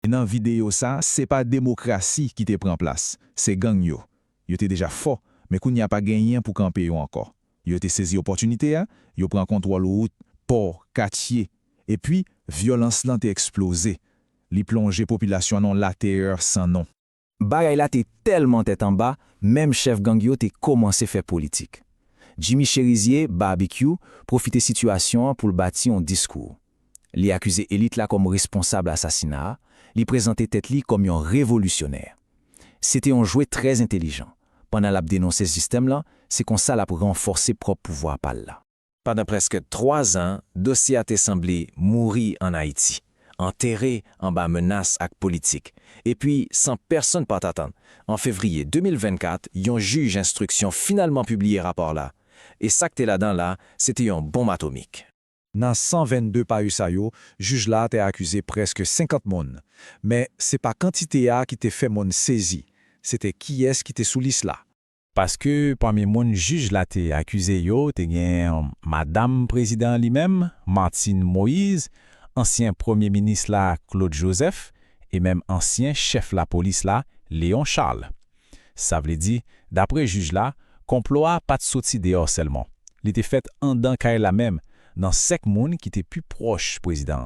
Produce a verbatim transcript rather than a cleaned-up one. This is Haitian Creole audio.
Nan videyo sa, se pa demokrasi ki te pran plas, se gang yo. Yo te deja fò, men kounye a pa genyen pou kanpe yo ankò. Yo te sezi opòtinite a, yo pran kontwòl wout, pò, katye. Epi, vyolans lan te eksploze. Li plonje popilasyon an nan yon laterè san non. Bagay la te tèlman tèt anba, menm chèf gang yo te kòmanse fè politik. Jimmy Chérizier, Barbecue, pwofite sitiyasyon an pou l bati yon diskou. Li akize elit la kòm responsab asasina a, li prezante tèt li kòm yon revolisyonè. Se te yon jwe trè entèlijan. Pandan l ap denonse sistèm lan, se konsa l ap ranfòse pwòp pouvwa pa l la. Pandan prèske twa zan, dosye a te sanble mouri ann Ayiti, antere anba menas ak politik. Epi, san pèsonn pa t atann, an fevriye de mil vennkat, yon jij enstriksyon finalman pibliye rapò la. E sa k te ladan la, se te yon bonm atomik. Nan san vennde pare sa yo, jij la te akize prèske senkant moun. Men, se pa kantite a ki te fè moun sezi, se te kiyès ki te sou lis la. Paske pami moun jij la te akize yo, te gen madanm prezidan an li menm, Martine Moïse, ansyen premye minis la, Claude Joseph, e menm ansyen chèf lapolis la, Léon Charles. Sa vle di, dapre jij la, konplo a pa t soti deyò sèlman. Li te fèt anndan kay la menm, nan sèk moun ki te pi pwòch prezidan an.